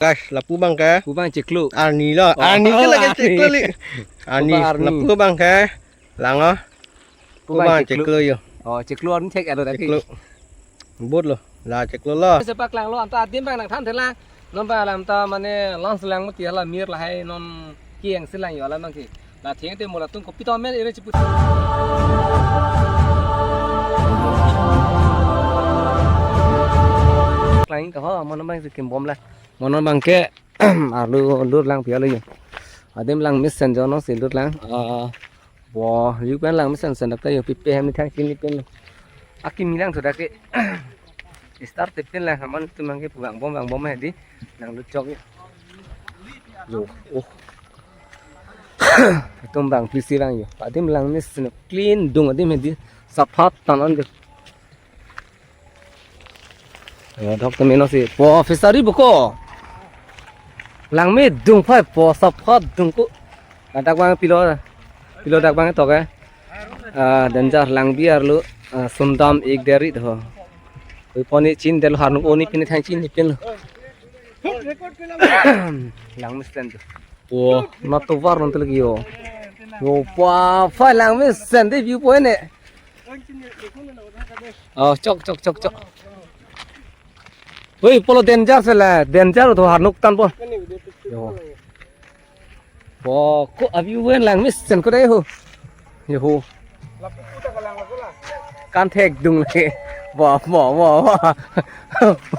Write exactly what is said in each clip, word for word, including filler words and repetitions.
Guys, lapu abang ke. Pu abang chiklo. Arni lo. Oh, arni ke lagi arni. Chiklo li. Arni, pu abang arni. Lapu abang ke. Lang o. Pu abang chiklo. Pu abang chiklo yo. Oh, chiklo arni thek alo dak ke. Chiklo. Bot lo. La chiklo lo. Sepak lang lo, anta adim abang nangthan thelang. Non abang alam ta mane launch lang mati hala mir lahai non kiang silang yo alam abang ke. La theng te mo latum kopi tomen ere chipu. Klang ke ho, mo non abang si kimbom la. Mo non abang ke arlo lut lang pi alo yo. Adim langmesen jo non si lut lang. Ah, bo, yu pen langmesen sen dak ta yo pipe hem ni thang kini pen. Akimi lang thu dak ke. Start te pen lang, amonit atum abang ke pu vangbom vangbom hedi. Nang lut chok yo. Yo, oh. Atum abang pisi lang yo. Adim langmesen clean dung adim hedi. Saphat tan on de. Yo, dok tame non si. Po fishery buko. Langme dung phai po saphat dung ko. Dak abang pilo. Pilo dak abang tok eh. Ah, danger langbi arlo. Ah, sundam ik deri do. Oi poni chin del harnung oni pini thang chin ni pin. Langmesen do. Wo, nat tovar non te lagi yo. Yo, pa, pa langmesen de view point ne. Oh, chok, chok, chok, chok. Oi, polo danger sela, danger to harnuk tan po. Yo. Po, ko a view point langmesen ko dei ho. Yo ho. Kan thek dung le. Wah, wah, wah, wah.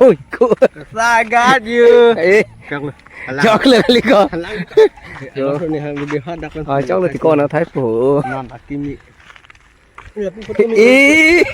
Oi, ko. Sagat you. Eh. Chok lo. Alang. Chok lo kali ko. Alang. Yo. Alang ni hang video hadak kan. Ah, chok lo ti ko na thai po. Nam akimi. Eh.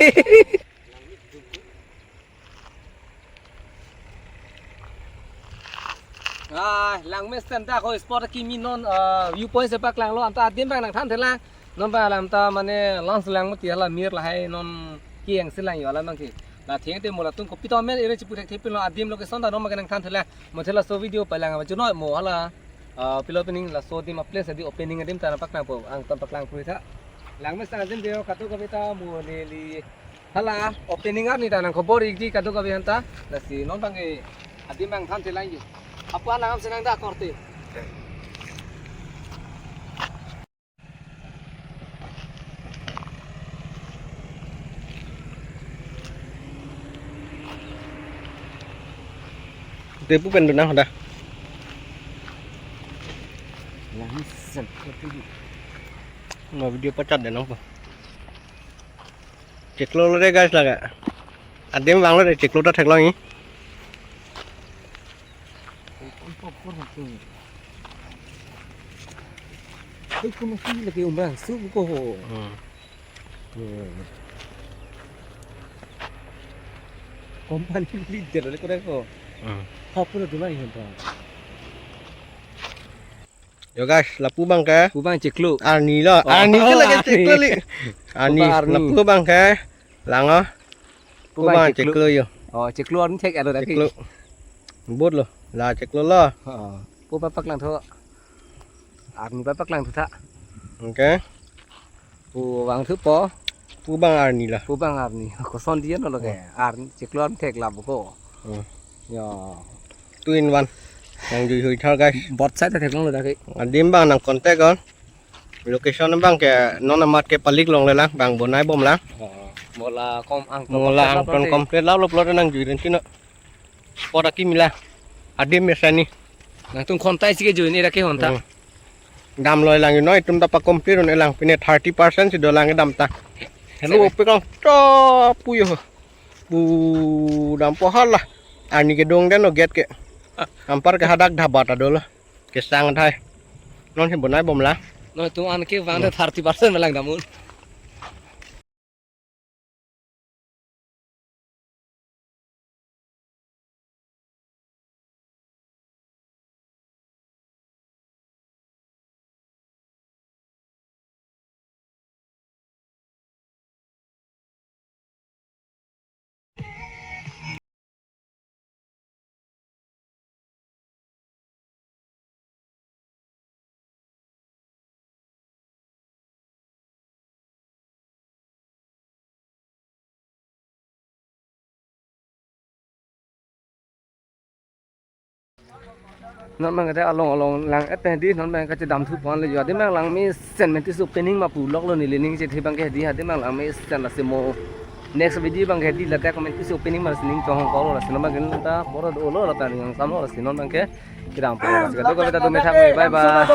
Ah, langmesen dak ho spot akimi non, ah, view point sepak lang lo, anta adim abang nangthan thelang. Non abang alam ta mane launch lang mati hala mir lahai non kiang silang yo alam abang ke. La theng te mo latum kopi tomen ere chipu thek thepin lo adim location ta non abang nangthan thelang. Mo thela so video palang ama chuno mo hala, ah, pilo opening laso adim a place adi opening adim ta nangpak nangpo ang ta paklang pui tha. Langmesen adim de yo katu kavita mo neli. Hala, opening arni ta nang khobor ik di kadokave anta. Lasi non abang ke adim abang than thelang yo. Apa nangam senang da korte. Te pu pen dunang hoda. Langmesen ko tu. Ma video pachat de nong po. Chiklo lo de guys laga. Adim vang lo de chiklo ta theklong i. Hei, kono si lagi umrang su ko ho. Hmm. Hmm. Company leader le ko de ko. Hmm. Hapura dunai hen ta. Yo guys, lapu abang ke. Pu abang chiklo. Arni lo. Oh, arni ke lagi arni. Chiklo li. Arni, pu abang arni. Lapu abang ke. Lang o. Pu abang chiklo. Pu abang chiklo yo. Oh, chiklo arni thek alo dak ke. Chiklo. Bot lo. La chiklo lo. Oh, pu abang paklang tho. Arni abang paklang tho tha. Okay. Pu abang thu po. Pu abang arni la. Pu abang arni. Koson dia no lo ke. Hmm. Arni chiklo arni thek la buko. Hmm. Ya. Two in one. Nang jui hui thar guys. Both side theklong lo dak ke. Adim abang nang contact on. Location abang ke non amat ke palik longle lang, abang bonai bom lang. Oh, mo la kom ang mo la ang ton complete la lo plot nang jui rin tino. Spot akimi la. Adim mesani. Nangtum khontai si ke join ira ke honta. Hmm. Dam loi lang, you know, itum ta pa complete un lang pine thirty percent si do lang dam ta. Hello, sebe. Ope kang ta puyo. Bu dam po hala. Arni ke dong den no gate ke. Ampar ke hadak dhaba ta dolo. Kesang thai. Non si bonai bom la. No tum an ke vang ta thirty percent melang damun. Non abang ke along along lang-et hedi, non abang ke chedam thupo an le jo. Adim abang langmesen, menti si opening ma pu lok lo, neli ning chethe abang ke hedi, adim abang langmesen, lasi mo next video abang ke hedi, ladak menti si opening ma lasi ning chonghong kok lo, lasi non abang ke ta boro dolo, lata ning angsam lo, lasi non abang ke kedam po, lasi kadokave ta dome thak, bye bye.